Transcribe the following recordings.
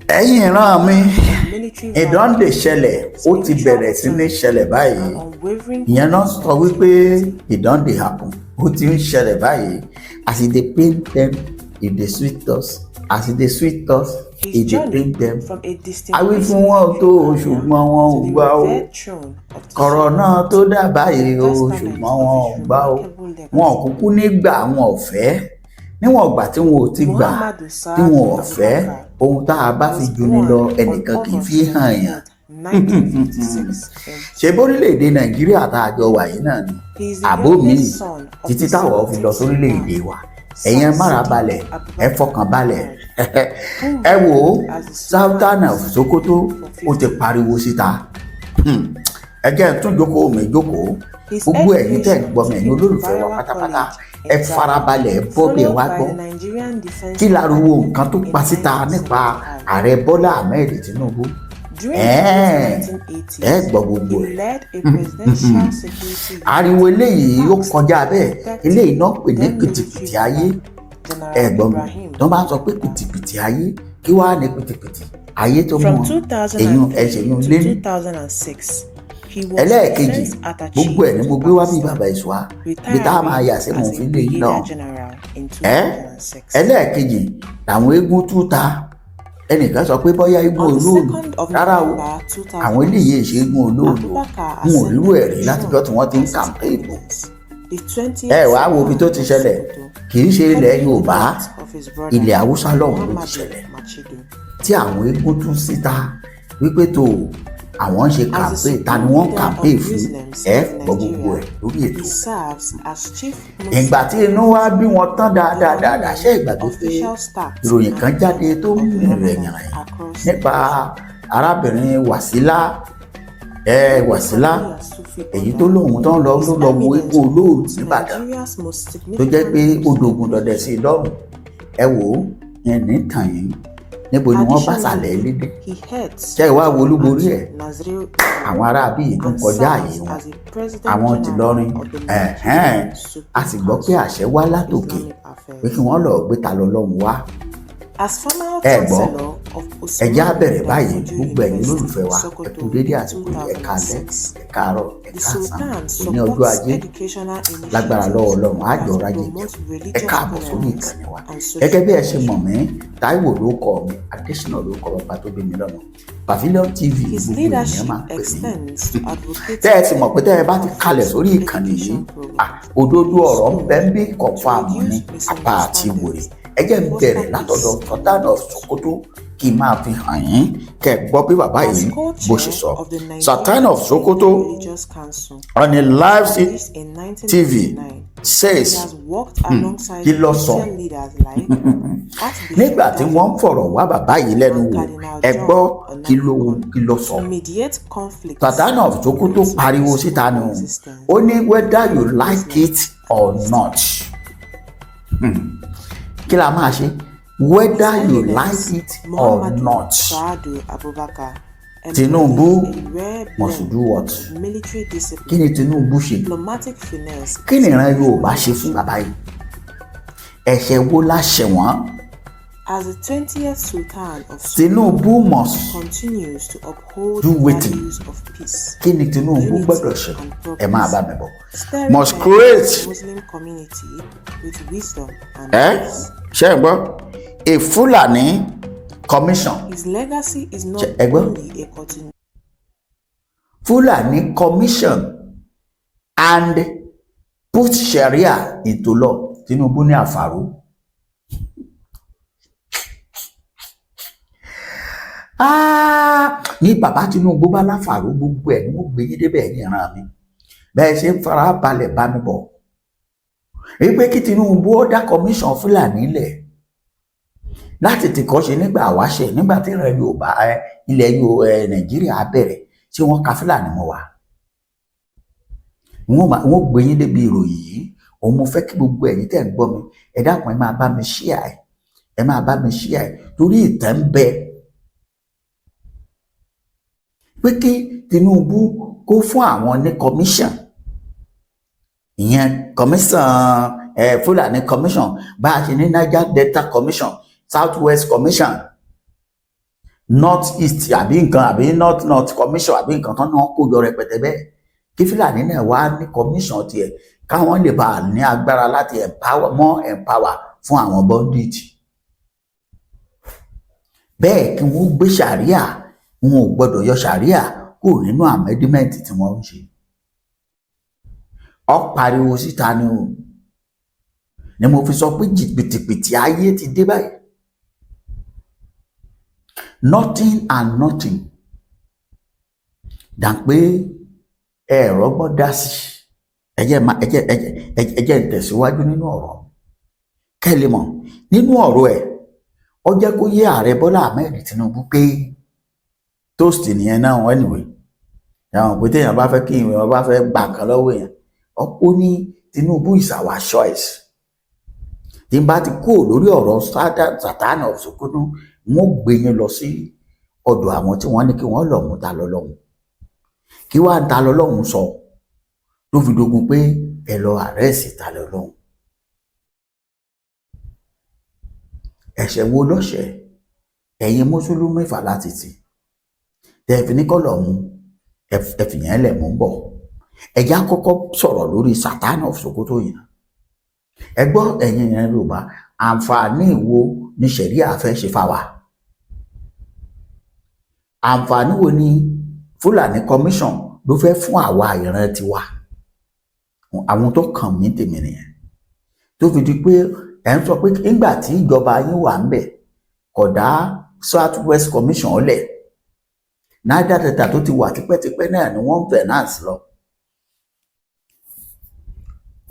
Ẹ̀yin ìran mi, ìdánde ṣẹlẹ̀, ó ti bẹ̀rẹ̀ sí ní ṣẹlẹ̀ báyìí. Ìyẹn náà sọ wípé e don dey happen, ó ti ń ṣẹlẹ̀ báyìí. As e dey pain them, e dey sweet us. As e dey sweet us, e dey pain them. Awí fún wọn tó, ṣùgbọ́n wọn ò gbà ó. Kọ̀rọ̀ náà tó dà báyìí o, ṣùgbọ́n wọn ò gbà ó. Wọn ò kúkú nígbà, wọn ò fẹ́. Níwọ̀n ìgbà tí wọn ò ti gbà, tí wọn ò fẹ́, ohun tá a bá fi juni lọ, ẹnìkan kì í fi hàn yàn. Ṣe bórílẹ̀-èdè Nàìjíríà tá a jọ wà yìí náà ni àbó míì títí táwọn fi lọ sórílẹ̀-èdè wa? Ẹ̀yin ẹ mára balẹ̀, ẹ fọkàn balẹ̀. Ẹ wò ó, Sultan of Sokoto ó ti pariwo síta. Ẹ jẹ́ n tún jókòó mi jókòó. Gbogbo ẹ̀yin tẹ́ ń gbọ́ mi, ẹ̀yin olólùfẹ́ wa pátápátá, ẹ farabalẹ̀, ẹ bọ́ bí ẹ wá gbọ́ kí láriwo nǹkan tó pa síta nípa Ààrẹ Bọ́lá Ahmed Tinubu. Ẹ gbọ́ gbogbo ẹ̀. Ariwo eléyìí ó kọjá bẹ́ẹ̀. Eléyìí náà pè ní pìtìpìtì ayé. Ẹ gbọ́ mi, tó bá sọ pé pìtìpìtì ayé, kí wàá ní pìtìpìtì ayé tó mú èyàn ẹ̀ṣẹ̀ yún lé ní. Ẹlẹ́ẹ̀kejì, gbogbo ẹ̀ ni mo gbé wá bí bàbá ìṣúà bí tá a máa yà sí mò ń fi lé yín náà. Ẹ ẹlẹ́ẹ̀kejì làwọn eégún tú ta. Ẹnìkan sọ pé bóyá eégún olóòlù. Rárá o, àwọn eléyìí ṣe eégún olóòlù. N ò rírú ẹ̀ rí látijọ́ tí wọ́n ti ń kàǹpé ìbò. Ẹ wàá wo ibi tó ti ṣẹlẹ̀. Kì í ṣe ilẹ̀ Yorùbá, ilẹ̀ Haúsá lọ́hùn ló ti ṣẹlẹ̀, tí àwọn eégún tú síta wípé tó àwọn ń ṣe kàǹpé. Ta ni wọ́n ń kàǹpé fún? Ẹ gbọ́ gbogbo ẹ̀ lórí ètò. Ìgbà tí inú wa bí wọn tán dáadáa dáadáa, ṣé ìgbàgbé pé ìròyìn kan jáde tó ń rìnrìn yànrìn nípa arábìnrin Wàsílà, ẹ Wàsílà, èyí tó lóun tó ń lọ ló lọ wo eégún olóòlù nìbàdàn, tó jẹ́ pé ó dogun dọdẹ sí i lọ́rùn? Ẹ wò ó, yẹn ní tàn yín. Níbo ni wọ́n bá sàlẹ̀ lédè? Ṣé ìwà wo olúborí ẹ̀? Àwọn aráabí yìí tún kọjá àyè wọn, àwọn ti lọrin. A sì gbọ́ pé àṣẹ wá látòkè pé kí wọ́n lọ́ọ́ gbé ta lọ lọ́hùn wá. Ẹ gbọ́, ẹ jẹ́ á bẹ̀rẹ̀ báyìí. Gbogbo ẹ̀yin olólùfẹ́ wa, ẹ kú dédé àsìkò yìí. Ẹ káalẹ́, ẹ káàárọ̀, ẹ káàsán. Òní ọjọ́ Ajé, lágbára lọ́wọ́ Ọlọ́run, àjọ rájẹ jẹun. Ẹ káàbọ̀ sórí ìkànnì wa. Gẹ́gẹ́ bí ẹ ṣe mọ̀ mí, Táíwò ló kọ mi, Adésínà ló kọ bàbá tó bí mi lọ́nà. Pavilion TV gbogbo ènìyàn máa ń pè mí. Tẹ́ ẹ sì mọ̀ pé tẹ́ ẹ bá ti kalẹ̀ sórí ìkànnì yìí, òdodo ọ̀rọ̀ ń bẹ ń bí, confirm ní apá àti wòrè. Ẹ jẹ́ ń bẹ̀rẹ̀ látọ̀dọ̀ Sultan of Sokoto kí n máa fi hàn yín, kẹ́ ẹ gbọ́ bí bàbá yìí bó ṣe sọ. Sultan of Sokoto on a live TV says, kí ló sọ nígbà tí wọ́n ń fọ̀rọ̀ wá bàbá yìí lẹ́nu wò? Ẹ gbọ́ kí ló sọ. Sultan of Sokoto pariwo síta nù, ó ní, "Whether you like it or not," kí la máa ṣe? "Whether you like it or not, Tinubu must do what?" Kí ni Tinubu ṣe? Kí ni ìran Yorùbá ṣe fún bàbá yìí? Ẹ̀ṣẹ̀ wo la ṣẹ̀ wọ́n? As the 20th Sultan of Tinubu must continues to uphold do wetin? Values of peace, Kí ni Tinubu gbọ́dọ̀ ṣe? Ẹ máa bá mi bọ̀. Steering Must the create Muslim community with wisdom and ẹ peace. Ṣe é gbọ́? A Fulani commission. His legacy is not Ẹ gbọ́? Only a continuation Fulani commission and put Sharia into law. Tinubu ní àfàró. Ah, ní bàbá Tinubu bá láfàró, gbogbo ẹ̀ ni wọ́n gbé yín débẹ̀ ní ìran mi. Bẹ́ẹ̀ ṣe ń fara balẹ̀ bá mi bọ̀ wípé kí Tinubu ó dá commission Fúlàní lẹ̀ láti tìkọ́ ṣe nígbà àwáṣẹ̀, nígbà tí ìran Yorùbá, ilẹ̀ Nàìjíríà bẹ̀rẹ̀, tí wọ́n ka Fúlàní mọ́ wa. Wọ́n gbé yín débi ìròyìn yìí. Òun mo fẹ́ kí gbogbo ẹ̀yin tẹ́ ń gbọ́ mi, ẹ dákun, ẹ máa bá mi share ẹ, ẹ máa bá mi share ẹ, torí ìtàn ń bẹ pé kí Tinubu kó fún àwọn ní commission, ìyẹn commission Fúlàní commission, bá a ṣe ní Niger Delta Commission, South West Commission. North East àbí nǹkan, àbí North North Commission àbí nǹkan tán náà kó jọ rẹpẹtẹ bẹ́ẹ̀, kí Fúlàní náà wá ní commission tiẹ̀, káwọn lè bá a ní agbára láti empower, more empower fún àwọn bandit bẹ́ẹ̀, kí wọ́n gbé sàríà. Wọn ò gbọ́dọ̀ yọ sàríà kúrò nínú amendment tí wọ́n ń ṣe. Ọ pariwo síta ni o, ni mo fi sọ pé jìbìtìpìtì ayé ti dé báyìí. Nothing and nothing dà pé ẹ̀rọ gbọ́n dá sí. Ẹ jẹ́ ma ẹ jẹ́ ẹ jẹ́ ẹ jẹ́ ń tẹ̀síwájú nínú ọ̀rọ̀ kẹ́lẹ́ mọ̀. Nínú ọ̀rọ̀ ẹ̀, ó jẹ́ kó yé Ààrẹ Bọ́lá Ahmed Tinubu pé toast nìyẹn náà. Anyway, àwọn pé téèyàn bá fẹ́ kí ìwé bá fẹ́ gbà nǹkan lọ́wọ́ èèyàn, ó ní Tinubu is our choice. Tí n bá ti kúrò lórí ọ̀rọ̀ Sultan of Sokoto, wọ́n gbé yín lọ sí ọ̀dọ̀ àwọn tí wọ́n ní kí wọ́n lọ mú ta lọ́lọ́hún. Kí wàá ta lọ́lọ́hún sọ ló fi dogun pé ẹ lọ arrest ta lọ́lọ́hún? Ẹ̀ṣẹ̀ wo lọ́ṣẹ̀ ẹ̀yin mùsùlùmí fàlàtìtì tẹ̀ fi ní kọ́ lọ mú? Ẹ fìyẹn lẹ̀, mú bọ̀. Ẹ̀já kọ́kọ́ sọ̀rọ̀ lórí Sultan of Sokoto yìí. Ẹ gbọ́, ẹ̀yin ìran Yorùbá, àǹfààní wo ni ṣẹ̀ríà fẹ́ ṣe fáwa? Àǹfààní wo ni Fúlàní commission ló fẹ́ fún àwa ìran tiwa? Àwọn tó kàn mí tèmi nìyẹn, tó fi di pé ẹ̀ ń sọ pé nígbà tí ìjọba yín wà ń bẹ̀, kò dá South West Commission lẹ̀. Niger Delta tó ti wà tipẹ́tipẹ́ náà ni wọ́n ń finance lọ.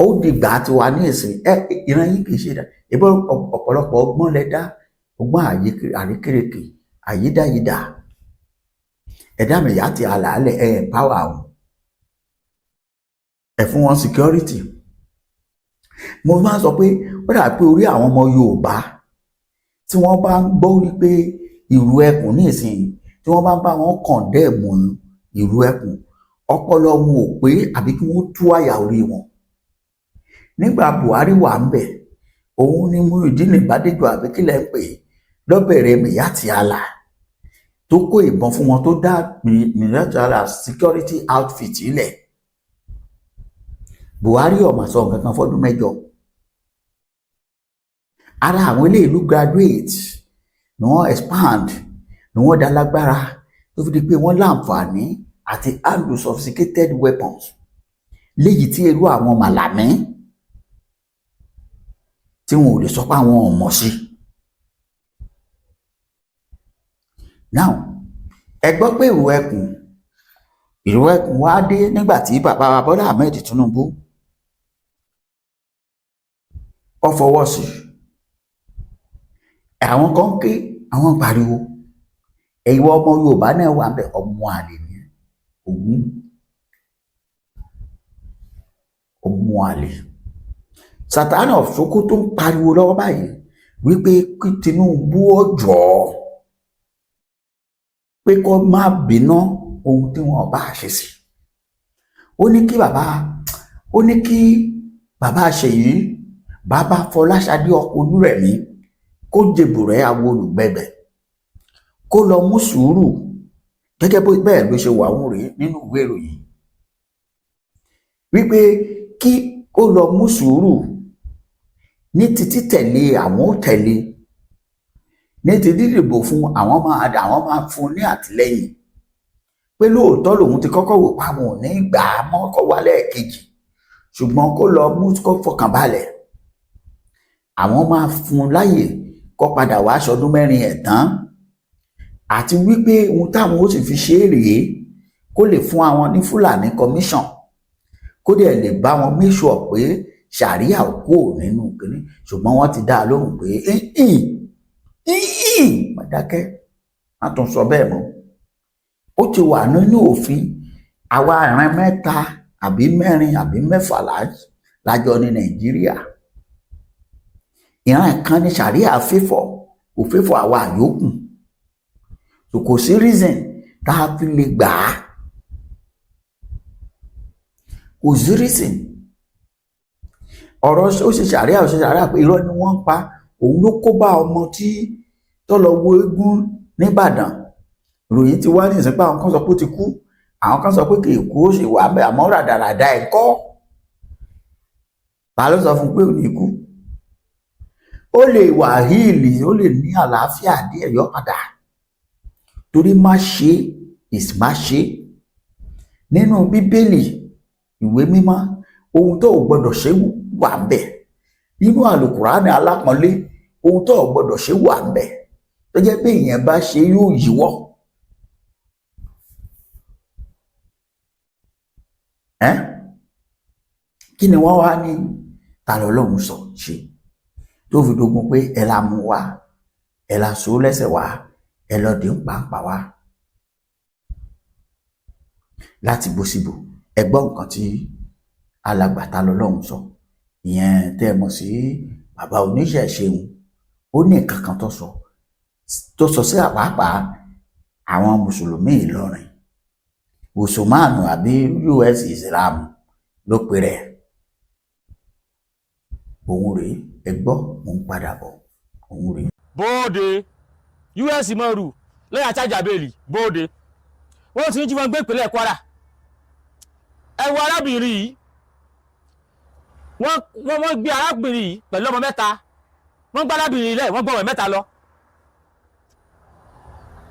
Ó dìgbà tiwa ní ìsìn. Ẹ ìran yín kì í ṣe dá ìbọn. Ọ̀pọ̀lọpọ̀ ọgbọ́n lẹ dá, ọgbọ́n àríkèrèkè, àyídáyidà. Ẹ̀dá mi yá ti àlàálẹ̀. Ẹ̀ empower àwọn, ẹ̀ fún wọn security. Mo máa ń sọ pé ó dà pé orí àwọn ọmọ Yorùbá, tí wọ́n bá ń gbọ́ wípé ìrù ẹkùn ní ìsìn, tí wọ́n bá ń bá wọn condemn ìrù ẹkùn, ọpọlọ wọn ò pé, àbí kí wọ́n tú àyà orí wọn. Nígbà Buhari wà ń bẹ̀, òun ni Muyideen Bádéjọ, àbí kílẹ̀ ń pè é, lọ́bẹ̀rẹ̀ Miyetti Allah, tó kó ìbọn fún wọn, tó dá Miyetti Allah security outfit ilẹ̀. Buhari ò mà sọ nǹkan kan fọ́dún 8. Ara àwọn ilé ìlú graduate ni wọ́n expand, ni wọ́n dá lágbára, tó fi di pé wọ́n láǹfààní àti handle sophisticated weapons, léyìí tí irú àwọn Màlàmí tí wọn ò lè sọ pé àwọn ò mọ̀ sí. Now, ẹ gbọ́ pé ìrù ẹkùn wá dé nígbà tí bàbá wa Bọ́lá Ahmed Tinubu ó fọwọ́ sí. Àwọn kan ké, àwọn pariwo, ìwọ ọmọ Yorùbá náà wà bẹ, ọmọ àlè ni ògún, ọmọ àlè. Sultan of Sokoto ń pariwo lọ́wọ́ báyìí wípé kí Tinubu ó jọ̀ọ́, pé kó má bínú ohun tí wọn bá ṣe sí. Ó ní kí bàbá Ṣèyí, bàbá Fọláṣadé, ọkọ Olúrẹ̀mí, kó jèbùrẹ́ awo olùgbẹ̀gbẹ̀, kó lọ mú sùúrù. Gẹ́gẹ́ bó bẹ́ẹ̀ ló ṣe wà ń rèé nínú ìwé ìròyìn, wípé kí ó lọ mú sùúrù ní ti títẹ̀lé, àwọn ó tẹ̀lé ní ti dídìbò fún, àwọn máa fún ní àtìlẹ́yìn, pé lóòótọ́ lòun ti kọ́kọ́ wò pa àwọn ò ní gbà á mọ́ kó wá lẹ́ẹ̀kejì, ṣùgbọ́n kó lọ mú, kó fọkàn balẹ̀, àwọn máa fún un láyè kó padà wá aṣọdún 4 ẹ̀ tán, àti wípé ohun táwọn ó sì fi ṣe é rèé, kó lè fún àwọn ní Fúlàní commission, kó dẹ̀ lè bá wọn make sure pé ṣàríà ò kúrò nínú kínní. Ṣùgbọ́n wọ́n ti dá a lóhùn pé má dákẹ́, má tún sọ bẹ́ẹ̀ mọ́. Ó ti wà nínú òfin. Àwa ìran mẹ́ta àbí mẹ́rin àbí mẹ́fà lájọ ní Nàìjíríà. Ìran kan ní ṣàríà fífọ̀, kò fífọ̀ àwa yòókù. Kò sí reason tá a fi lè gbà á, kò sí reason. Ọ̀rọ̀ ó ṣe ṣàríà, ó ṣe ṣàríà, pé irọ́ ni wọ́n ń pa, òun ló kó bá ọmọ tí tó lọ wo eégún nìbàdàn. Ìròyìn ti wá ní ìsìnkú, àwọn kan sọ pé ó ti kú, àwọn kan sọ pé kì í kú, ó sì wà bẹ́ẹ̀. Àmọ́ ràdàràdà ẹ̀ kọ́, ta ló sọ fún pé ò ní kú? Ó lè wà heal, ó lè ní àlàáfíà díẹ̀, yọ padà, torí má ṣe is má ṣe. Nínú Bíbélì, ìwé mímọ́, ohun tó ò gbọdọ̀ ṣe wà ń bẹ̀. Nínú Àlùkùránì alápọ̀nlé, ohun tó ò gbọdọ̀ ṣe wà ń bẹ̀, tó jẹ́ pé èèyàn bá ṣe, yóò yíwọ́. Ẹ́ kí ni wọ́n wá ní ta lọ́lọ́run sọ ṣe tó fi dogun pé ẹ la mú wá, ẹ la so lẹ́sẹ̀ wá, ẹ lọ dín pàápàá wá láti bó síbò? Ẹ gbọ́ nǹkan tí alàgbà ta lọ́lọ́run sọ ìyẹn, tẹ́ ẹ mọ̀ sí bàbá oníṣẹ̀ṣeun, ó ní nǹkan kan tó sọ sí àpáàpá àwọn mùsùlùmí Ìlọrin, Usmanu àbí US Islam ló pe rẹ̀. Òun rèé, ẹ gbọ́, mò ń padà bọ̀, òun rèé. Bóde us mọ̀rù lẹ́yìn àtàjà bẹ́ẹ̀lì bóde, wọ́n ti ń jí wọn gbé ìpínlẹ̀ Kwara. Ẹ wo arábìnrin yìí, wọ́n gbé arábìnrin yìí pẹ̀lú ọmọ mẹ́ta. Wọ́n gbá arábìnrin yìí lẹ̀, wọ́n gbọ́ ọmọ mẹ́ta lọ.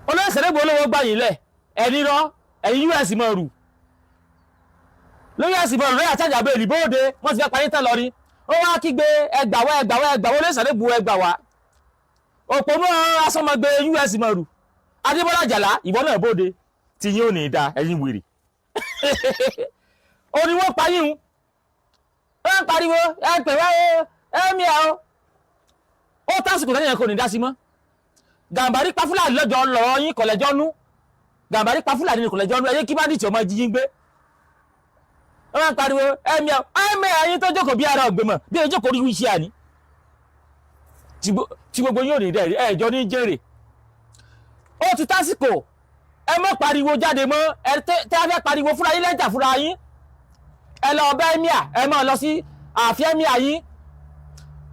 Olóyè sẹ́dẹ̀gbọ́ olówó gbà yín lẹ̀, ẹni rọ ẹ̀yin us mọ̀rù lórí ẹ̀sìn mọ̀rù lẹ́yìn àtàjà bẹ́ẹ̀lì bóde. Wọ́n ti fẹ́ parí tán lọ ni ó wá kígbe, "Ẹgbàwá, ẹgbàwá, ẹgbàwá, olóyè sẹ́dẹ̀gbọ́, ẹgbàwá!" Òpònú asọmọgbé us mọ̀rù Adébọ́lá Àjàlá, ìwọ náà bóde tí yín ò ní í da. Ẹ̀yin wèrè ó ní wọ́n pa yín, wọ́n ń pariwo, ẹ pè wá o, ẹ mi ẹ o. Ó tásìkò tẹ́lẹ̀ yẹn kò ní dá sí mọ́. Gàmbàrí pa Fúlàní lọ́jọ́ lọ́rọ́ yín kọ̀lẹ́jọ́ nú. Gàmbàrí pa Fúlàní ní kọ̀lẹ́jọ́ nú. Ẹ̀yẹ kí bá dìtì ọmọ jí yín gbé, wọ́n ń pariwo, ẹ mi ẹ o, ẹ mi ẹ̀yin tó jókòó bí ara ọ̀gbẹ̀mọ̀ bí ẹ jókòó rí wíṣẹ́ àní tí gbogbo yín ò ní dẹ̀ ẹ̀jọ́ ní jèrè. Ó ti tásìkò, ẹ má pariwo jáde mọ́. Ẹ tẹ́ ẹ fẹ́ pariwo fúnra yín lẹ́jà fúnra yín, ẹ lọ bá emir, ẹ má lọ sí ààfin emir yín.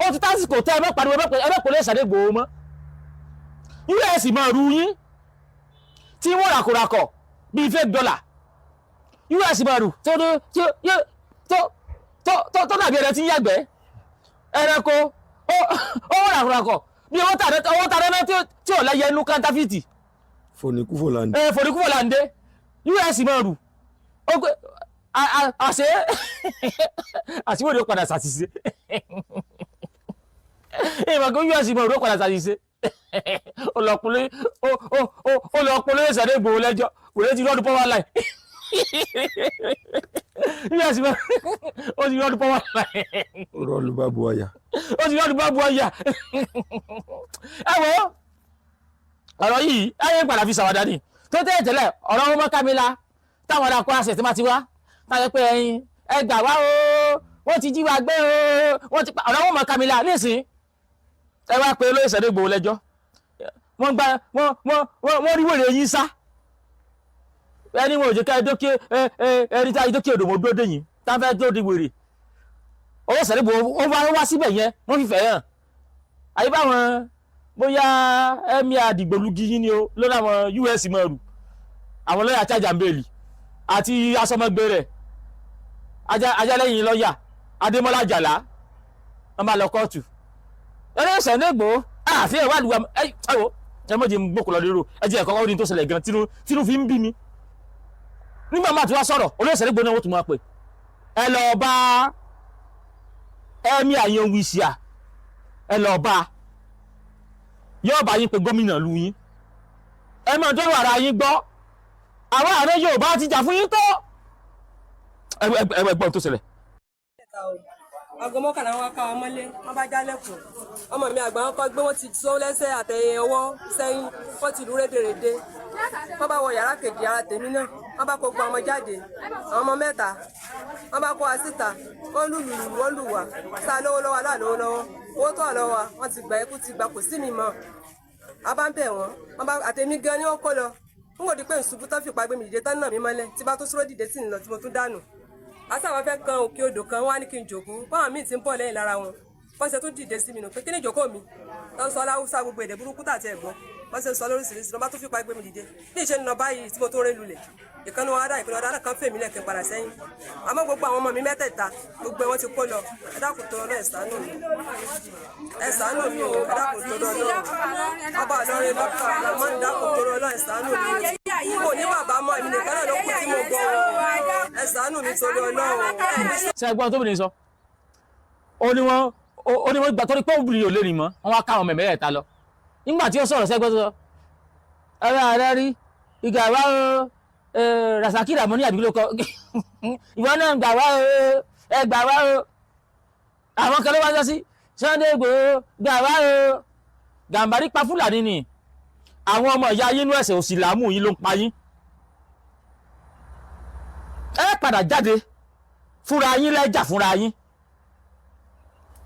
Ó ti tásìkò tẹ́ ẹ má pariwo, ẹ má pòlẹ́ ìsàdé gbòó mọ́. Us máa ru yín tí wọ́n ràkòràkọ̀ bíi fake dollar. Us máa rù tó tó tó tó dàbí ẹrẹ tí ń yàgbẹ́ ẹranko. Ó ràkòràkọ̀ bí owó tàdé náà tí ò lẹ́yẹ inú counterfeit. Fòníkúfòlàndé. Ẹ fòníkúfòlàndé us máa rù ó gbé àṣẹ àṣìwòde ó padà ṣàṣìṣe. Ìmọ̀ kí us máa rù ó padà ṣàṣìṣe, ó lọ polówó ìṣẹ̀dá Ìgbòho lẹ́jọ́, wèrè ti rọ́ọ̀dù power line. Us máa ó ti rọ́ọ̀dù power line. Rọ́ọ̀lù bá bu ọyà. Ó ti rọ́ọ̀dù bá bu ọyà. Ẹ wo ọ̀rọ̀ yìí, ayé ń padà fi ṣàwádà ni tó tẹ́lẹ̀ tẹ́lẹ̀. Ọ̀rọ̀ wọn mọ́ kámílà táwọn ará Kwara State máa ti wá táyọ̀ pé ẹyin ẹ gbà wá o, wọ́n ti jí wa gbé o, wọ́n ti pa. Ọ̀rọ̀ wọn mọ́ kámílà nísìn. Ẹ wá pé olóyè Sunday Igboho lẹ́jọ́, wọ́n gba wọ́n wọ́n wọ́n rí wèrè yín sá. Ẹni wọn ò jẹ́ ká ẹ dókè ẹ ẹ ẹni tá ẹ dókè odò mọ́ dúró dé yìí tá fẹ́ tó di wèrè. Owó Sunday Igboho ó wá síbẹ̀ yẹn, wọ́n fìfẹ́ hàn àyè báwọn bóyá ẹ̀mí àdìgbòlugi yín ni o lórí àwọn us mọ̀rù, àwọn lọ́yà chájàmbéèlì àti asọmọgbé rẹ̀ ajálẹ́yìn lọ́yà Adémọ́lá Àjàlá, wọ́n máa lọ kóòtù ẹni Sunday Igboho àfihàn ìwádìí wa. Ẹ wo, ẹ mọ̀ jẹ́ n gbókò lọ rírò, ẹ jẹ́ ẹ̀kọ́ ní tó ṣẹlẹ̀ gan tínú fi ń bí mi. Nígbà máa ti wá sọ̀rọ̀, olóyè Sunday Igboho náà wọ́n tún máa pè ẹ lọ bá ẹ̀mí àyàn wíṣíà, ẹ lọ bá yóò bá yín pé gómìnà lu yín. Ẹ máa dọ́rọ̀ ara yín gbọ́, àwọn ààrẹ Yorùbá ti jà fún yín tó. Ẹ gbọ́n tó ṣẹlẹ̀. Aago 11 wọn ká wa mọ́lé, wọ́n bá jálẹ̀kùn. Ọmọ mi àgbà wọn kọ́ gbé, wọ́n ti sọ lẹ́sẹ̀ àtẹ̀yìn ọwọ́ sẹ́yìn, wọ́n ti lù rédèrèdè. Wọ́n bá wọ yàrá kejì, yàrá tèmi náà, wọ́n bá kó gbọ́ ọmọ jáde, àwọn ọmọ mẹ́ta, wọ́n bá kó wa síta, wọ́n lù lù lù, wọ́n lù wá sá lówó lọ́wọ́, aláàlówó lọ́wọ́, owó tó wà lọ́wọ́ wa wọ́n ti gbà, ikú ti gbà, kò sí mi mọ́. A bá ń bẹ̀ wọ́n, wọ́n bá àtẹ̀mí gan ni wọ́n kó lọ. N kò di pé nsubú tán fìpá gbé mi dìde tán náà mi mọ́lẹ̀ tí bá tó súró dìde tí ń lọ tí mo tún dànù. Àtàwọn fẹ́ kan òkè odò kan, wọ́n á ní kí n jòkó, báwọn míì ti ń bọ̀ lẹ́yìn lára wọn, wọ́n ṣe tún dìde sí mi nù pé kí ni ìjókòó mi tó ń sọ láwùsá, gbogbo èdè burúkú tàti ẹ̀gbọ́n. Wọ́n ṣe ń sọ lóríṣiríṣi, lọ́ba tó fipá gbé mi dìde ní ìṣe ń lọ báyìí tí mo tó rẹ́ lulẹ̀. Ìkànnì wọn adá, ìkànnì wọn adá kan fèmí lẹ́kẹ̀ padà sẹ́yìn. Àmọ́ gbogbo àwọn ọmọ mi mẹ́tẹ̀ẹ̀ta, gbogbo wọn ti kó lọ. Ẹ dákun tó lọ, ẹ ṣàánú mi, ẹ ṣàánú mi o. Ẹ dákun tó lọ, ọba Ìlọrin lọ́kàn àmọ́ ẹ dákun tó lọ, ẹ ṣàánú mi. Kò ní bàbá mọ́, èmi nìkan náà ló kù tí mo gbọ́. Ẹ ṣàánú mi torí Ọlọ́run. Ṣe ẹgbọ́n tóbìnrin sọ? Ó ní wọ́n gbà torí pé obìnrin ò lè rìn mọ́, wọ́n wá káwọn mẹ̀mẹ́rẹ̀ ta lọ. Nígbà tí ó sọ̀rọ̀, sẹ́gbọ́n tó sọ ẹ̀rọ ààrẹ rí ìgbà wá o, Rasaki Ramoni àbí ló kọ ìwọ náà, gbà wá o, ẹ gbà wá o. Àwọn kan ló wá sọ sí Sunday Igboho, gbà wá o. Gàmbàrí pa Fúlàní ni àwọn ọmọ ìyá yín inú ẹ̀sẹ̀ òsì làámù yín ló ń pa yín. Ẹ padà jáde fúnra yín, lẹ́jà fúnra yín.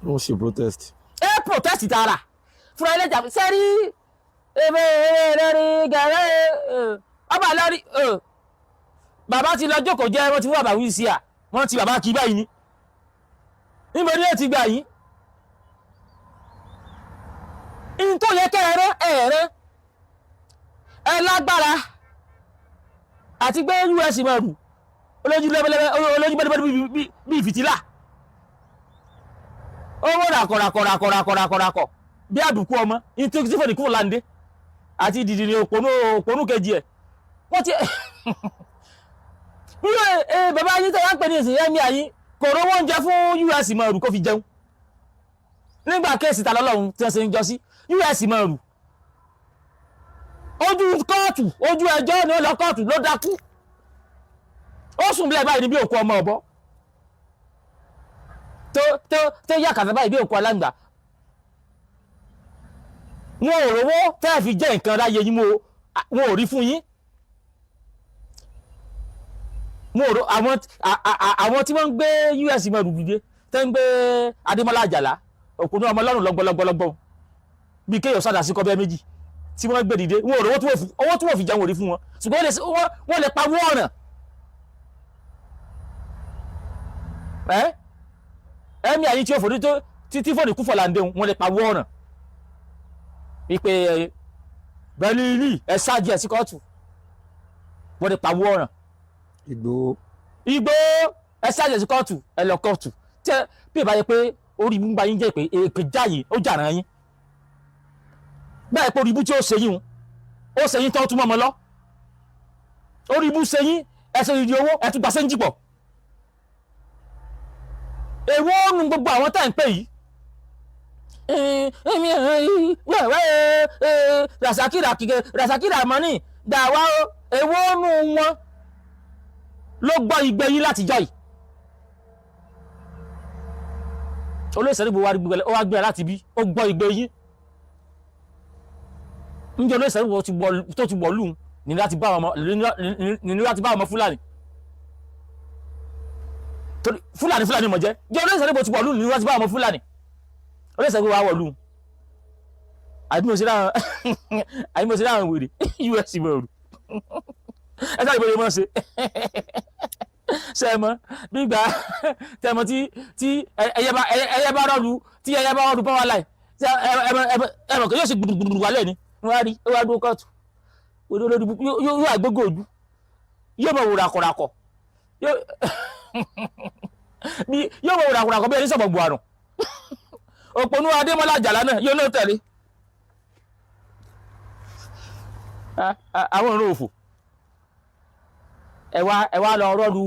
Wọ́n ṣe protest. Ẹ protest tààrà fúnra yín, lẹ́jà sẹ́rí ebe lórí gẹ̀rẹ́ ọba lórí. Bàbá ti lọ jókòó jẹ́, wọ́n ti fún bàbá wí sí à, wọ́n ti bàbá kí báyìí ni. Níbo ni ó ti gbà yín in tó yẹ kẹ́ ẹ rán ẹ rán ẹ lágbára àti gbé us mọ̀rù olójú lẹ́bẹ̀lẹ́bẹ̀, olójú bẹ́lẹ́bẹ́lẹ́ bíi fìtílà, owó ràkọ̀ ràkọ̀ ràkọ̀ ràkọ̀ ràkọ̀ ràkọ̀ bí àbùkù ọmọ ní tí fòní kúrò láǹdé àti dìdìrì òpònú òpònú kejì ẹ̀. Wọ́n ti bí ẹ bàbá yín tẹ́ wá ń pè ní ìsìn ẹ̀mí àyín kò rówó oúnjẹ fún us mọ̀rù kó fi jẹun nígbà case ta lọ́lọ́run tí wọ́n ṣe ń jọ sí us mọ̀rù. Ojú kóòtù, ojú ẹjọ́ ni ó lọ kóòtù ló dákú, ó sùn bílẹ̀ báyìí ní bí òkú ọmọ ọ̀bọ tó tó tó yà kàtà báyìí bí òkú aláǹgbá. Wọn ò rówó tẹ́ ẹ fi jẹ́ nǹkan ráyè yín mú o, wọn ò rí fún yín. Wọn ò rò àwọn tí wọ́n ń gbé us mọ̀rù dìde, tẹ́ ń gbé Adémọ́lá Àjàlá òkùnú ọmọ ọlọ́run lọ́gbọ́lọ́gbọ́lọ́gbọ́ bí kéèyàn sádà sí kọ́bẹ́ méjì tí wọ́n gbé dìde, wọn ò rówó owó tí wọ́n fi jẹun ò rí fún wọn, ṣùgbọ́n wọ́n lè pa wọ́n ọ̀ràn ẹ́ ẹ̀mí àyín tí ó fòní tó títí fòní kú fọ̀làǹdé, wọn lè pa wọ́n ọ̀ràn wípé bẹ́ẹ̀ni ẹ ṣáàjì ẹ̀ sí kóòtù, wọ́n lè pa wọ́n ọ̀ràn. Ìgbòho. Ìgbòho, ẹ ṣáàjì ẹ̀ sí kóòtù, ẹ lọ kóòtù tẹ bí ìbá yẹ pé orí ibú ń ba yín jẹ́ pé èpè jáyè ó jàrán yín bẹ́ẹ̀ pé orí ibú tí ó ṣe yín ó ṣe yín tán tún mọ́ ọmọ lọ. Orí ibú ṣe yín, ẹ ṣe ìdí owó, ẹ tún gbà sẹ́ńjì pọ̀. Èwo nu gbogbo àwọn tá à ń pè yìí? Wẹ́wẹ́ Rasaki Rasaki Ramani gbà wá o. Èwo nu wọn ló gbọ́ igbe yín látijọ́ yìí? Olóyè Sunday Igboho ó wá gbé láti bí ó gbọ́ igbe yín níjẹ́. Olóyè Sunday Igboho tó ti wọ̀ lùn ní láti bá ọmọ ní láti bá ọmọ Fúlàní torí Fúlàní Fúlàní mọ̀ jẹ́ jẹ́. Olóyè Sunday Igboho ti wọ̀ lùn ní láti bá ọmọ Fúlàní. Olóyè Sunday Igboho wà wọ̀ lùn àbí mo ṣe láwọn wèrè us mọ̀rù. Ẹ sáré bóyá mọ̀ ṣe ṣe mọ̀ gbígbà tẹmọ tí ẹyẹ bá rọlù, tí ẹyẹ bá rọlù power line, ẹ mọ̀ kí yóò ṣe gbùdùgbùdù wálẹ̀ ni. Wọ́n á rí ó wá dúró kóòtù olórí yóò àgbégò ojú, yóò mọ̀ wò ràkọ̀ràkọ̀, yóò mọ̀ wò ràkọ̀ràkọ̀ bí ẹni sọ̀bọ̀ buhari. Òpònú Adémọ́lá Àjàlá náà yóò náà tẹ̀lé àwọn ìrún òfò. Ẹ wá lọ rọ́ọ̀lù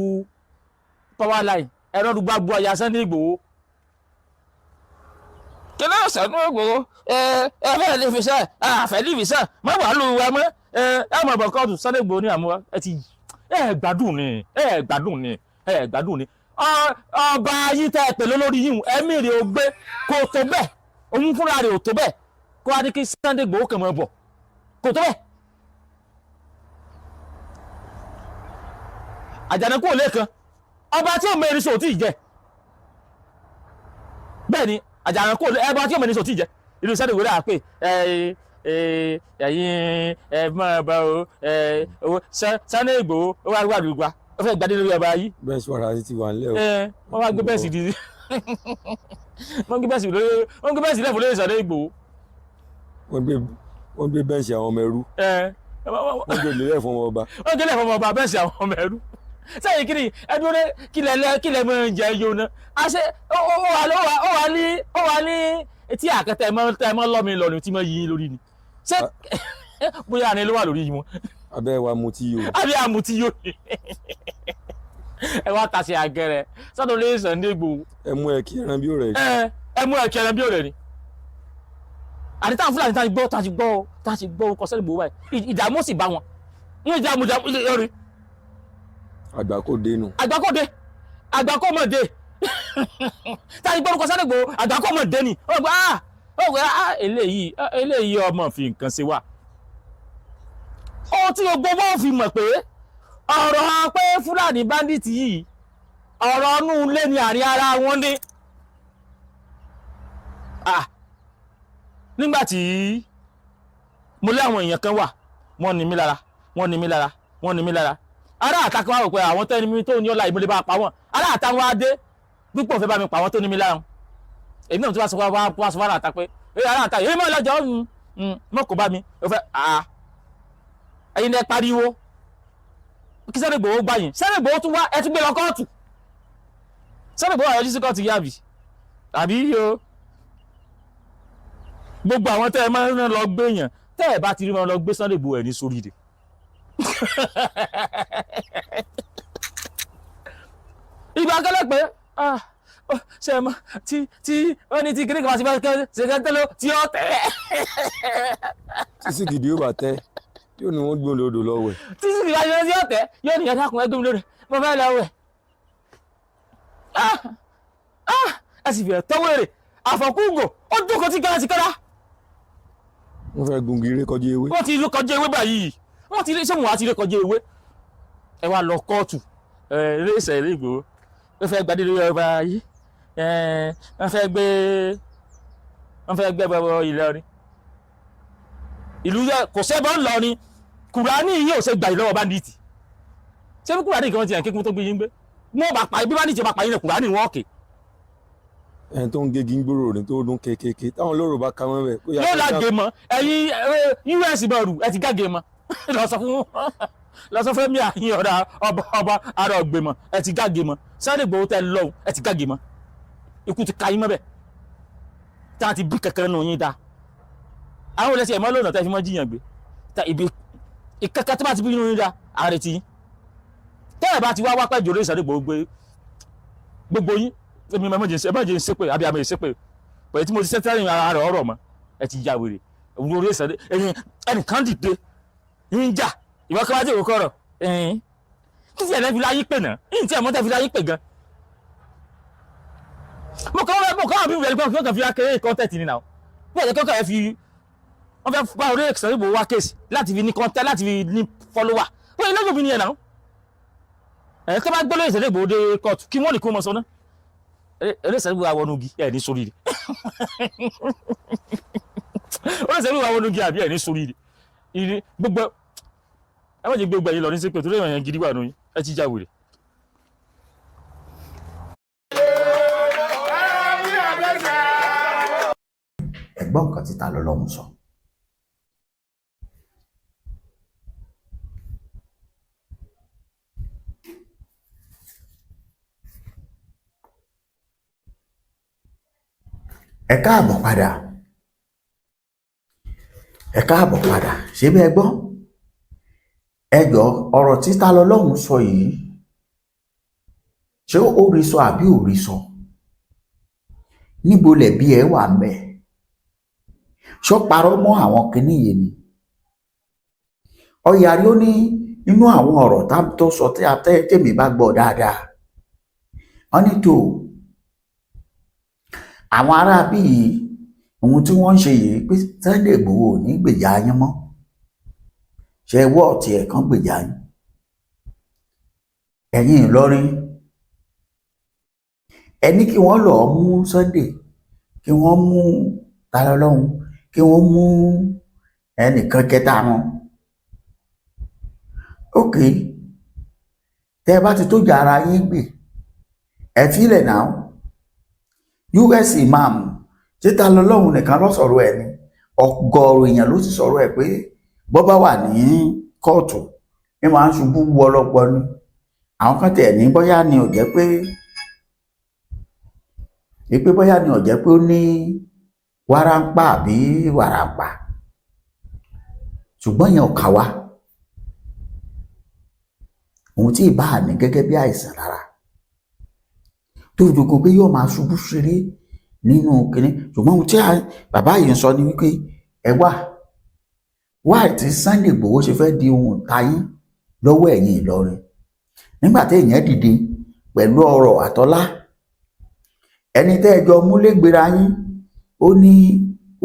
power line, ẹ rọ́ọ̀lù gbàgbọ́ àyà Sunday Igboho. Kí ló sànú Igboho? Ẹ ẹ fẹ́ lè fi sẹ́ àfẹ́ lè fi sẹ́ mọ́ wàá lù wá mọ́. Ẹ ẹ mọ̀ bọ̀ kóòtù Sunday Igboho ní àmúwá. Ẹ ti ẹ gbádùn ni, ẹ gbádùn ni, ẹ gbádùn ni. Ọba yìí tẹ́ ẹ pẹ̀lú lórí yìí, ẹ̀mí rẹ̀ ò gbé kò tó bẹ́ẹ̀, òun fúnra rẹ̀ ò tó bẹ́ẹ̀ kó wá ní kí Sunday Igboho kàn mọ́ bọ̀, kò tó bẹ́ẹ̀. Àjànàkú ò lẹ́ẹ̀kan ọba tí ò mẹ́rin sọ ò tí ì jẹ bẹ́ẹ̀ ni. Àjànàkú ò ọba tí ò mẹ́rin sọ ò tí ì jẹ inú Sunday Igboho rà pé ẹ ẹ̀yin ẹ mọ̀ bá o ẹ Sunday Igboho ó wá wà lùgbà, ó fẹ́ gbadé lórí ọba yìí. Bẹ́ẹ̀ sọ ara ti wà nílẹ̀ o. Ẹ wọ́n wá gbé bẹ́ẹ̀ sì di wọ́n gbé bẹ́ẹ̀ sì lórí, wọ́n gbé bẹ́ẹ̀ sì lẹ́fọ̀ọ́ lórí Sunday Igboho. Wọ́n gbé Wọ́n gbé bench àwọn ọmọ ẹrú. Ẹ Wọ́n gbé lélẹ̀ fún ọmọ ọba. Wọ́n gbélé fọmọ ọba, bench àwọn ọmọ ẹrú sẹ́yìn. Kí ni ẹdúró dé? Kílẹ̀ mọ́ ń jẹ yóò ná a ṣe ó wà ní etí àkẹtẹ mọ́ tẹ mọ́ lọ́mi lọ́nu tí mọ́ yí lórí ni. Ṣé bóyá ni ló wà lórí yìí wọn? Abẹ́ wa mutí o. Àbí àmutí yóò ní ẹ wá tàṣe àgẹrẹ sọ́dọ̀ lóye Sunday Igboho. Ẹ mú ẹ kí ẹran bí ó rẹ̀. Ẹ mú ẹ kẹrẹ bí òrẹ ni. Àti táwọn Fúlàní tá a ti gbọ́ kọ Sunday Igboho báyìí, ìdààmú sì bá wọn ní ìdààmú ìdààmú rí. Àgbà kò dénú. Àgbákòde, àgbákòmọ̀dé. Tá a ti gbọ́ orúkọ Sunday Igboho, àgbákòmọ̀dé ni. Ó gbà ah eléyìí ọmọ fi nǹkan ṣe wá. Ohun tí gbogbo wọn fi mọ̀ pé ọ̀rọ̀ pé Fúlàní bandit yìí, ọ̀rọ̀ inú ilé ni, àárín ara wọn ní. Ah, nígbà tí mo lé àwọn èèyàn kan wà, wọ́n ní mí lára, wọ́n ní mí lára, wọ́n ní mí lára. Ará àtàkùn wa rò pé àwọn tẹ́ni mi tó ní ọ̀la ìmọ̀lẹ́ bá pa wọ́n. Ará àtàwọn adé pípọ̀ fẹ́ bá mi pa àwọn tó ní mi lára. Èmi náà tí wàá sọ wá sọ wàrà àtà pé ẹ ará àtà èmi máa lọ́jọ́ mọ́ kò bá mi ó fẹ́ à ẹ̀yin lẹ pariwo kí Sunday Igboho gbà yín. Sunday Igboho tún wá, ẹ tún gbé lọ kóòtù. Sunday Igboho àyọjú sí kóòtù yàbí àbí o. Gbogbo àwọn tẹ́ ẹ máa ń lọ gbé yàn, tẹ́ ẹ bá ti rí wọn lọ gbé Sunday Igboho ẹ̀ ní sórí rẹ̀. Ìgbà kẹlẹ pé ah ṣe é mọ tí wọ́n ní tí kíní kan bá ti bá kẹ́ ṣe kẹ́ tẹ́lẹ̀ tí ó tẹ̀. Tí sìgìdì yóò bá tẹ́, yóò ní wọ́n gbé odò lọ́wọ́ ẹ̀. Tí sì bá ṣe tí ó tẹ̀, yóò ní ẹ̀dá kùn ẹgbẹ́ mi lórí, mo fẹ́ lọ wẹ̀. Ah ah, ẹ sì fìyà tọ́wọ́ èrè àfọ̀kúngò ó dúkọ̀ tí kẹ́lá ti kẹ́lá. Wọ́n fẹ́ gungi eré kọjá ewé. Wọ́n ti rí kọjá ewé báyìí. Wọ́n ti rí, ṣé wọn á ti rí kọjá ewé? Ẹ wá lọ kóòtù ẹ ilé ìṣẹ̀lẹ̀ Ìgbòho, ó fẹ́ gbadé lórí ọba yìí. Ẹ wọ́n fẹ́ gbé bọ́ Ìlọrin, ìlú yẹ kò sẹ́bọ̀ ńlọrin. Kùránì yìí ò ṣe gbà yìí lọ́wọ́ bandit. Ṣé bí Kùránì kan ti yàn kékun tó gbé yín gbé, wọ́n bá pa bí bandit bá pa yín lẹ Kùránì wọn kè. Ẹni tó ń gégi ń gbòòrò ní tó dún kékeré táwọn olóró bá ka mọ́ bẹ́ẹ̀. Kó yá yóò kó la já- gé mọ ẹ̀yin us bọ̀rù ẹ ti gágé mọ. Lọ sọ fún mi àyìn ọ̀rọ̀ ọba ara ọ̀gbẹ̀mọ, ẹ ti gágé mọ. Sunday Igboho tẹ lọ́hùn, ẹ ti gágé mọ. Ikú ti ka yín mọ́ bẹ́ẹ̀ tá a ti bí kankan nù yín da. Àwọn olè ṣe ẹ̀ mọ́ lónà tẹ́ fi mọ́ jiyàn gbé tá ibi ìkankan tó bá ti bí nù yín da ààrẹ ti yín tẹ́ ẹ̀ bá ti wá wá pẹ́ jòló Sunday Igboho gbé gbogbo yín. Èmi ẹ má jẹ́ ń ṣépè àbí àmì ìṣépè pẹ̀lú tí mo ti sẹ́tẹ́rìn ara rẹ̀ ọ̀rọ̀ mọ́. Ẹ ti ya wèrè orí ìsọdẹ ẹyin. Ẹnìkan dìde ń jà ìwọ kí wàá jẹ òkú ọ̀rọ̀ ẹyin títí ẹ̀ lẹ́fi láyé pè náà yìí tí ẹ̀ mọ́ tẹ́ fi láyé pè gan. Mo kàn wọ́n bí wọ́n kàn fi akéré content ni náà wọ́n yẹ kọ́kọ́ ẹ fi wọ́n fẹ́ bá orí ìsọdẹ ìbò wá case láti fi ní content, láti fi ní follower. Wọ́n yẹ lọ́jọ́ mi nìyẹn náà. Ẹ̀ tó bá gbọ́ lórí ìsọdẹ ìbò dé court, kí wọ́n ní kó mọ sọ náà eré ìsọdẹ ìbò àwọn onugi ẹ̀ ní sórí rẹ̀. Olóṣèlú àwọn onugi àbí ẹ̀ ní sórí rẹ̀ ìrì gbogbo. Ẹ má jẹ́ gbogbo ẹ̀yin lọ ní sípò torí èèyàn gidi wà nù yín. Ẹ ti já wèrè. Ẹ̀gbọ́n nǹkan tí Ta lọ́lọ́run sọ. Ẹ káàbọ̀ padà, ẹ káàbọ̀ padà. Ṣé bí ẹ gbọ́? Ẹ jọ, ọ̀rọ̀ tí Ta lọ́lọ́run sọ yìí, ṣé ó rí sọ àbí ò rí sọ? Níbo lẹ̀bi ẹ wà ńbẹ̀? Ṣó parọ́ mọ́ àwọn kinní yìí ni? Ọ̀yàrí ó ní inú àwọn ọ̀rọ̀ tó sọ tí a tẹ́ tèmi bá gbọ́ dáadáa, wọ́n ní tó àwọn aráabí yìí, ohun tí wọ́n ń ṣe yìí pé Sunday Igboho ò ní gbèjà yín mọ́. Ṣe wọ́ọ̀tì ẹ̀ kan gbèjà yín, ẹ̀yin Ìlọrin, ẹ ní kí wọ́n lọ́ọ́ mú Sunday, kí wọ́n mú Talọ́lọ́hun, kí wọ́n mú ẹnìkan kẹta wọn. Ok, tẹ́ ẹ bá ti tó jà ara yín gbè, ẹ fílẹ̀ náà. US imam, títa lọ́lọ́hun nìkan ló sọ̀rọ̀ ẹ̀ ni. Ọ̀gọ̀ọ̀rọ̀ èèyàn ló ti sọ̀rọ̀ ẹ̀ pé bọ́ bá wà ní kóòtù ní máa ń ṣubú wọlọpọ ni. Àwọn kan tẹ̀ ní bóyá ni ò jẹ́ pé pé bóyá ni ò jẹ́ pé ó ní wárápá àbí wàràpá, ṣùgbọ́n yẹn ò kà wá. Òun tí ì bá ní gẹ́gẹ́ bí àìsàn lára tó fi dogun pé yóò máa ṣubú ṣeré nínú kínní. Ṣùgbọ́n ohun tí bàbá yìí ń sọ ni wípé ẹ wá wá tí Sunday Igboho ṣe fẹ́ di ohun ìtayín lọ́wọ́ ẹ̀yin Ìlọrin nígbà tí èèyàn dìde pẹ̀lú ọrọ̀ àtọ́lá, ẹni tẹ́ ẹ jọ múlẹ́gbẹ̀rẹ̀ yín, ó ní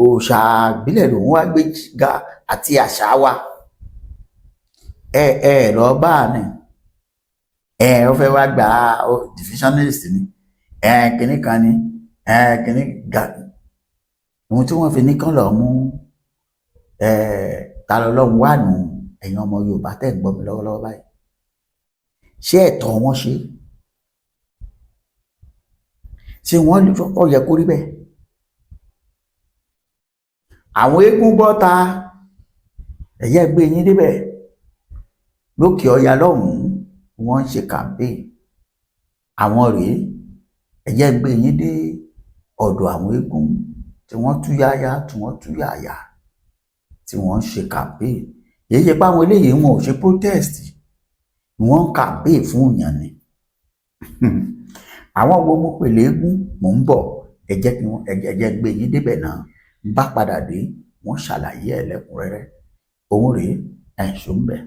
òòṣà ìbílẹ̀ lòun wá gbé ga àti àṣà wa. Ẹ ẹ lọ bá a ní ẹ ó fẹ́ wá gba divisionist ni, ẹ kìnnì kan ni, ẹ kìnnì ga. Ohun tí wọ́n fi ní kán lọ mú ẹ ta lọ́lọ́run wà nù. Ẹ̀yin ọmọ Yorùbá tẹ̀ ń gbọ́ mi lọ́wọ́lọ́wọ́ báyìí, ṣé ẹ̀tọ́ wọn ṣe ṣé wọ́n ó yẹ kó rí bẹ́ẹ̀? Àwọn eégún bọ́ta, ẹ̀yẹ́ gbé yín débẹ̀ lókè ọya lọ́hùn-ún, wọ́n ń ṣe campaign. Àwọn rèé, ẹ̀yẹ́ gbé yín dé ọ̀dọ̀ àwọn eégún tí wọ́n tú yáyá, tí wọ́n tú yàyà, tí wọ́n ń ṣe campaign. Èyí ṣe pé àwọn eléyìí wọn ò ṣe protest, wọ́n ń campaign fún èèyàn ni. Àwọn wo mo pè léégún? Mò ń bọ̀, ẹ jẹ́ kí wọ́n ẹ jẹ́ gbé yín débẹ̀ náà. Ń bá padà dé, wọ́n ṣàlàyé ẹ̀ lẹ́kùnrẹ́rẹ́. Òun rèé, ẹ̀ ṣó ń bẹ̀.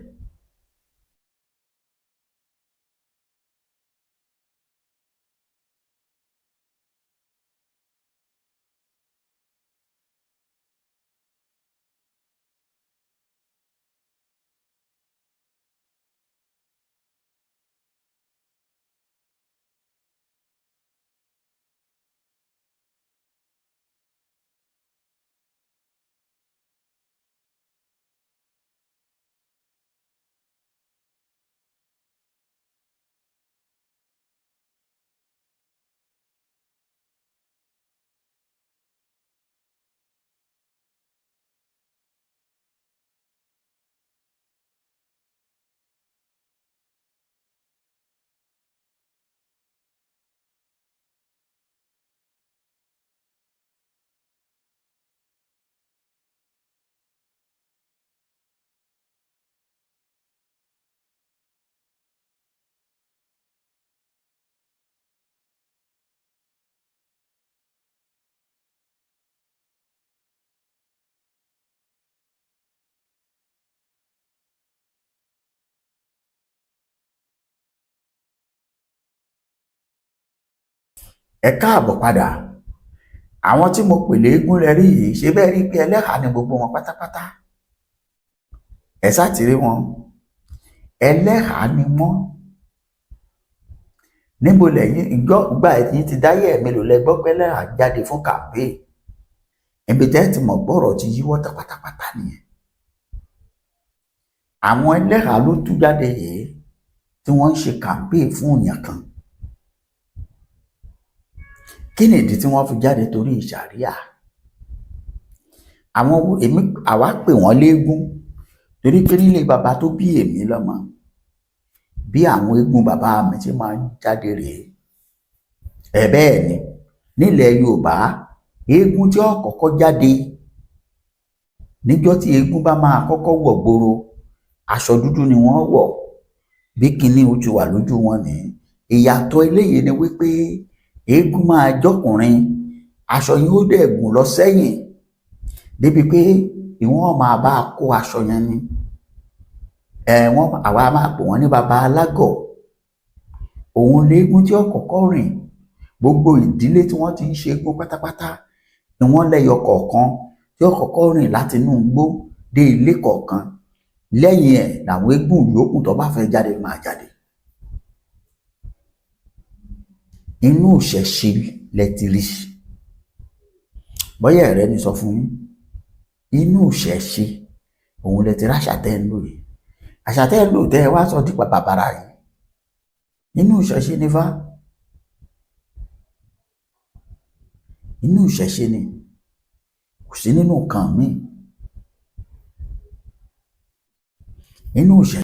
Ẹ káàbọ̀ padà. Àwọn tí mo pè léégún rẹ rí yìí, ṣe bẹ́ẹ̀ rí pé ẹlẹ́hàá ni gbogbo wọn pátápátá? Ẹ sá ti rí wọn, ẹlẹ́hàá ni wọ́n. Níbo lẹ́yìn ìjọ ìgbà ẹ̀yìn ti dáyé ẹ̀ mélòó lẹ gbọ́ pé ẹlẹ́hàá jáde fún campaign? Ibi tẹ́ ẹ ti mọ̀ gbọ́rọ̀ ti yíwọ́ tán pátápátá nìyẹn. Àwọn ẹlẹ́hàá ló tú jáde yìí tí wọ́n ń ṣe campaign fún èèyàn kan. Kí ni ìdí tí wọ́n fi jáde? Torí ìṣàríà. Àwọn wo èmi àwa pè wọ́n léégún? Torí pé nílé bàbá tó bí èmi lọ́mọ, bí àwọn eégún bàbá mi ti máa ń jáde rèé. Ẹ bẹ́ẹ̀ ni nílẹ̀ Yorùbá, eégún tí ó kọ́kọ́ jáde níjọ́ tí eégún bá máa kọ́kọ́ wọ̀ gbòòrò, aṣọ dúdú ni wọ́n wọ̀, bí kinní ojú wà lójú wọn ní. Ìyàtọ̀ eléyìí ni wípé eégún máa jọkùnrin, aṣọ yìí ó dẹ̀ gùn lọ sẹ́yìn débi pé ìwọ́n máa bá a kó aṣọ yẹn ni. Ẹ wọ́n àwa máa pè wọ́n ní baba alágọ̀. Òun léégún tí ó kọ́kọ́ rìn. Gbogbo ìdílé tí wọ́n ti ń ṣe eégún pátápátá ni wọ́n lẹ́yọ kọ̀ọ̀kan tí ó kọ́kọ́ rìn láti inú igbó dé ilé kọ̀ọ̀kan. Lẹ́yìn ẹ̀ làwọn eégún yòókù tó bá fẹ́ jáde máa jáde. Inú ìṣẹ̀ṣe lẹ ti rí. Bóyá ẹ̀rẹ́ ni sọ fún yín, inú ìṣẹ̀ṣe òun lẹ ti rí àṣà tẹ́ ń lò yìí. Àṣà tẹ́ ń lò tẹ́ ẹ wá sọ dípa bàbàrà yìí, inú ìṣẹ̀ṣe ni fá. Inú ìṣẹ̀ṣe ni. Kò sí nínú nǹkan míì, nínú ìṣẹ̀lẹ̀.